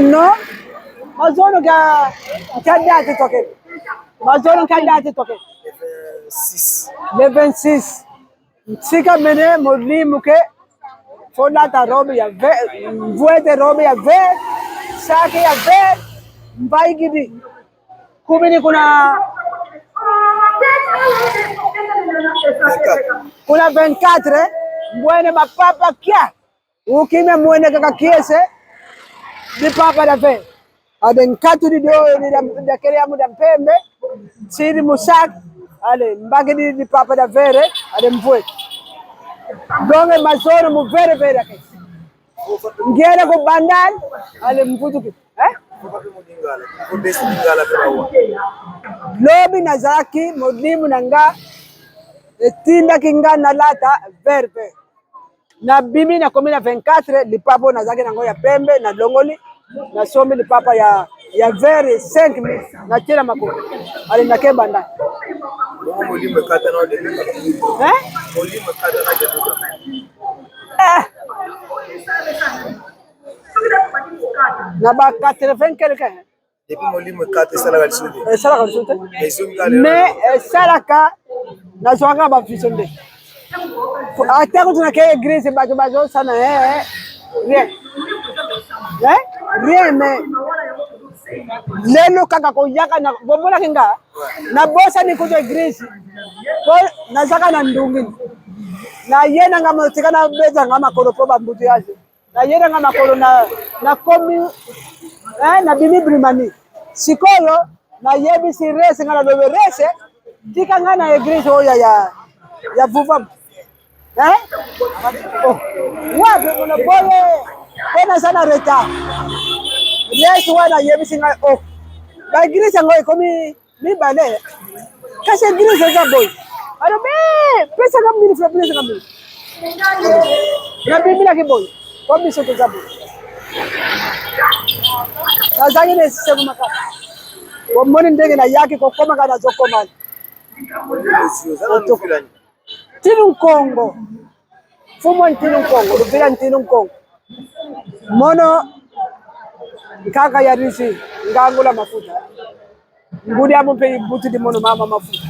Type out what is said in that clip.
No, mazono ka ka date toke. Mazono ka date toke. Le 26. Sika mene molimo ke folata robe ya vert, mvuete robe ya vert, sake ya vert, mbaigidi. Kumini kuna kuna 24 mbwene mapapa kia Ukime mwene kaka kiese di papa da fe ade nkatu di do di da da kere amu da mpembe siri musak ale mbage di di papa da vere ade mvue donge mazoro mu vere vere ake ngere ko bandal ale mvutuki eh lobi nazalaki molimo na nga etindaki nga nalata vere vere Nabimi nakomi na 24 lipapa oyo nazalaki nango ya pembe nalongoli nasombi lipapa ya ya vert 5000 natie na makolo ale nake banda eh? Eh. Na ba 80 quelque. Depuis molimo ekata esalaka lisusu te. Esalaka lisusu te. Mais esalaka nazwaka ba vision nde. Ata kutu nakei eglise bato bazosana eh, eh, rien. Eh? Rien mais lelo kaka koyaka na bomonaki nga nabosani kutu eglise po nazaka na ndungi naye na nga motika nabeta nga makolo po bambutu yaje Naye na nga makolo na nakomi eh, nabimi Brimani. Sikoyo nayebisi rese nga nalobi rese tika nga na eglise oyo ya ya vuvam eh? Oh. Wapi mono boye mpo naza na retard rese wana ayebisi ngai oh ba eglise yango ekomi mibale kasi eglise eza boye alobi eh, pesaka mili fra pesaka mili nabimelaki boye po biso toza boye nazalaki na esengo makasi bomoni ndenge nayaki kokomaka nazokoma tinu nkongo fumo ntinu nkongo luvila ntinu nkongo mono nkaka ya risi ngangula mafuta ngudi amo mpe ibutu di mono mama mafuta.